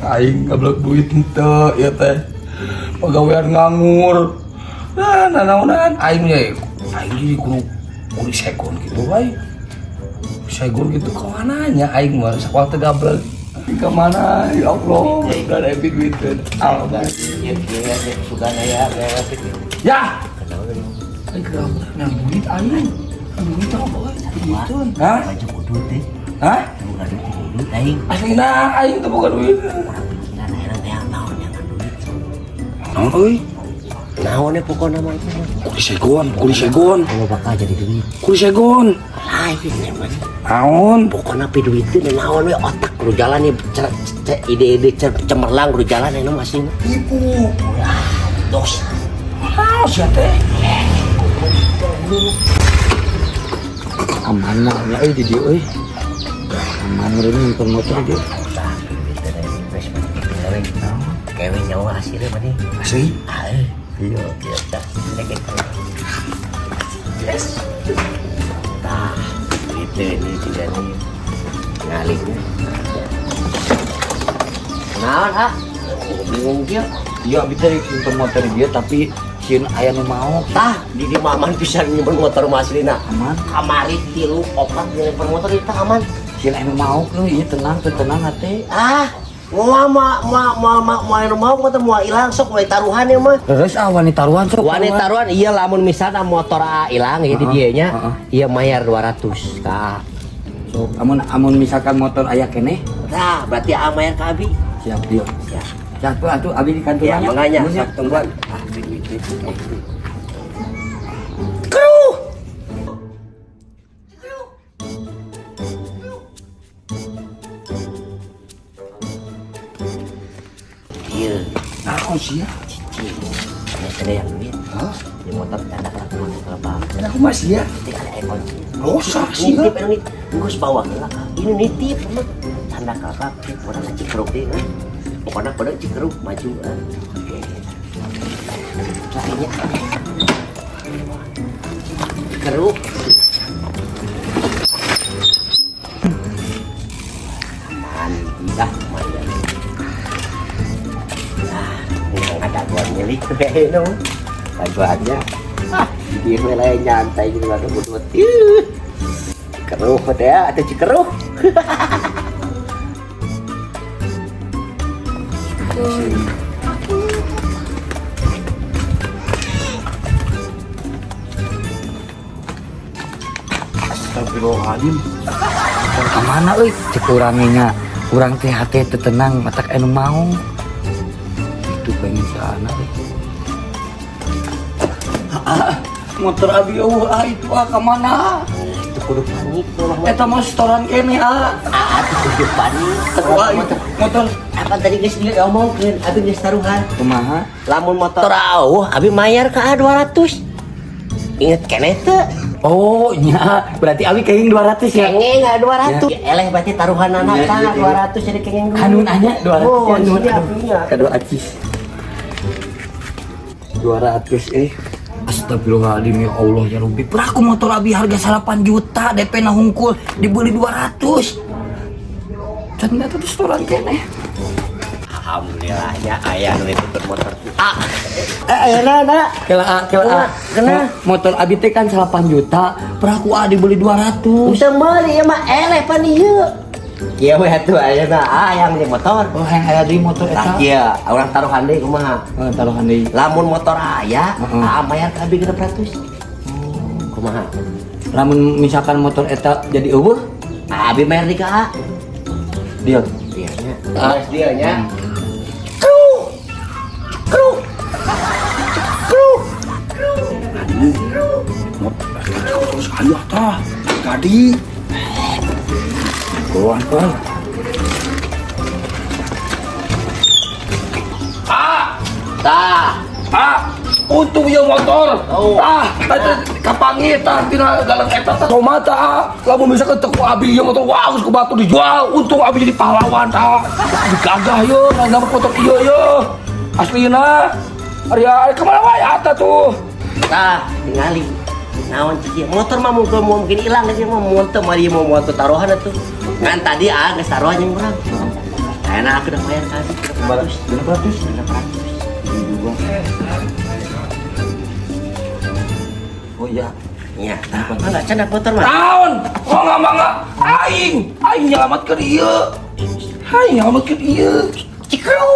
Aing gablek duit henteu ieu teh. Pagawean nganggur. Nah, nanaonan aing nya aing jadi kudu kudu segon gitu wae. Segon gitu kemana nya aing mah sakola teh gablek. Ke mana ya Allah, udah ada duit. Alhamdulillah. Iya, iya, iya, sudah ya, ya, Ya. Aing gablek nang duit aing. Duit apa euy? Duiteun. Hah? Baju kudu teh. Hah? Bukan duit kudu aing. Aslina aing teu boga duit. Orang pikiran ayeuna teh naon jangan duit. Naon euy? Naon ya pokokna mah itu mah. Kuli segon, kuli segon, Kalau bakal jadi duit. Kuli segon. Lain ya mas. Naon? Pokoknya pi duit itu naon we otak kudu jalan ya ide-ide cemerlang kudu jalan ya masih. Tipu. Dos. Naon sia teh? Aman lah nya euy di dieu euy. Aman meureun nyimpen motor di dieu. Tah, duit teh wes kayak nyawa hasilnya mah nih. Asli? Ah, iya, iya, tah. Yes. Tah, itu ini juga nih. Ngalihnya. Naon, ah? Bingung kieu. Iya, abi teh nyimpen motor di dieu tapi sieun aya nu mau. Tah, di di aman pisan nyimpen motor mah aslina. Aman. Kamari tilu opat nyimpen motor itu aman. Sieun aya nu mau euy, ieu tenang teu tenang hate. Ah, moal moal moal moal moal moal anu mau mah teh moal ilang sok wani taruhan ya mah. Terus ah wani taruhan sok. Wani taruhan iya lamun misalnya motor A ilang ya di dieu nya, iya mayar 200 ka A. Sok amun amun misalkan motor aya keneh, Tah, berarti A mayar ka abi. Siap dia. Ya. Siap atuh abi di kantor. Ya, makanya sok tungguan. Ah, duit duit. Kruh. Iya, Naon sia? Cicing. Ini ada yang duit. Hah? Di motor tanda kelakuan kelapa. Aku masih ya. Nanti ada ekon. Dosa sih. Nitip anu nitip. Geus bawa heula. Ini nitip mah. Tanda kelapa urang ka Cikeruk deui kan. Pokoknya pada Cikeruk maju kan. Oke. Lainnya. Cikeruk. Aman, dah lumayan. Nah, yang ada gua milik tuh nu. Dagoannya. Ah, di wilayah nyantai gitu ada budut. Cikeruh teh ya, atau Cikeruh. Astagfirullahaladzim. Kemana euy? Cek urang nya. Urang teh hate teu tenang matak anu mau. Itu pengen si anak euy. Ah, motor abi eueuh ah itu ah kemana? Itu kudu panik loh. Eta mah setoran keneh ah. Ah, itu kudu panik. Wah, itu motor Apa tadi geus diomongkeun, abi geus taruhan. Kumaha? Lamun motor auh, abi mayar ka A 200. Inget keneh teu? Oh, nya berarti abi kenging 200 ya. Kengeng a 200. Ya, eleh berarti taruhan anak Ya, tah ya, ya. 200 jadi kengeng dulu. Hanun anya 200 Oh, ya, nun. siap, Aduh. iya. Kado acis. 200 eh. Astagfirullahaladzim ya Allah ya Rabbi. Peraku motor abi harga 8 juta, DP na hungkul dibeli 200. Can eta tuh setoran keneh. Alhamdulillah ya aya nu nitipkeun motor. Ah. Eh, ayeuna na. Kela A, kela A. Kena. Motor abi teh kan 8 juta, peraku A dibeli 200. Bisa meuli ieu mah eleh pan ieu. Kieu we atuh ayeuna ah yang di motor. Oh, yang aya di motor Tah eta. kieu, urang taruhan deui kumaha? Oh, taruhan deui. Lamun motor aya, Heeh. aa mayar ka abi 600. Kumaha? Lamun misalkan motor eta jadi eueuh, Ah, abi mayar di ka A. Deal. Iya nya. Ah, deal nya. Kruh. Kruh. Kruh. Terus ayah tah tadi. Keluar tah. Ah, Tah. ah, untung ieu motor. Oh. Ah, tadi kapangi tah tina galang eta tah tomata ah. Lamun misalkan teu ku abi ieu motor wah geus ku batu dijual. Untung abi jadi pahlawan tah. Abi gagah ye ngagawe motor ieu ye. Aslina. Ari ari kemana wae ata tuh. Tah, tingali. Naon cik ieu? Motor mah mungkin mau mungkin hilang geus mah motor mah ieu mau motor taruhan atuh. Ngan tadi ah geus taruhan jeung urang. Enak aku udah bayar tadi 600. 600. 600. Dua. Oh iya. Iya, tah. Enggak cenah motor mah. Tahun, oh nggak mangga, aing, aing nyelamatkan ieu, aing nyelamatkan ieu. Cikru.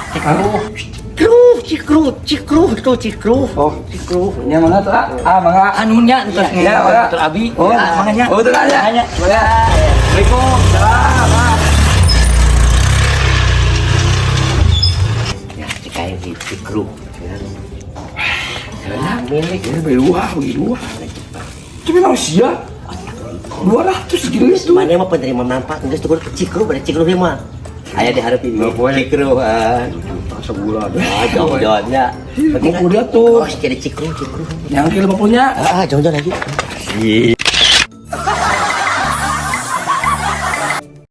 Cikru. Cikru, cikru, cikru, tuh cikru. Oh. Cikru. Nya mangga tuh, ah mangga. Anunya entos Ya, mangga. motor abi. Oh, Ya, manganya. Oh, betul aja. Manganya. Mangga. Assalamualaikum. Salam. Ah. Ya, cek aing di cikru. Ya, milik. Ini beli dua, beli dua. Tapi manusia 200 gitu itu. Mana mah penerima manfaat geus tuh cikru pada cikru ieu mah. Aya diharap ini. Cikru. Ah. Sebulan. Ah, jauh-jauhnya. Penting udah tuh. Oh, jadi cikru, cikru. Yang ke 50 nya. Ah, jauh-jauh lagi. Iya.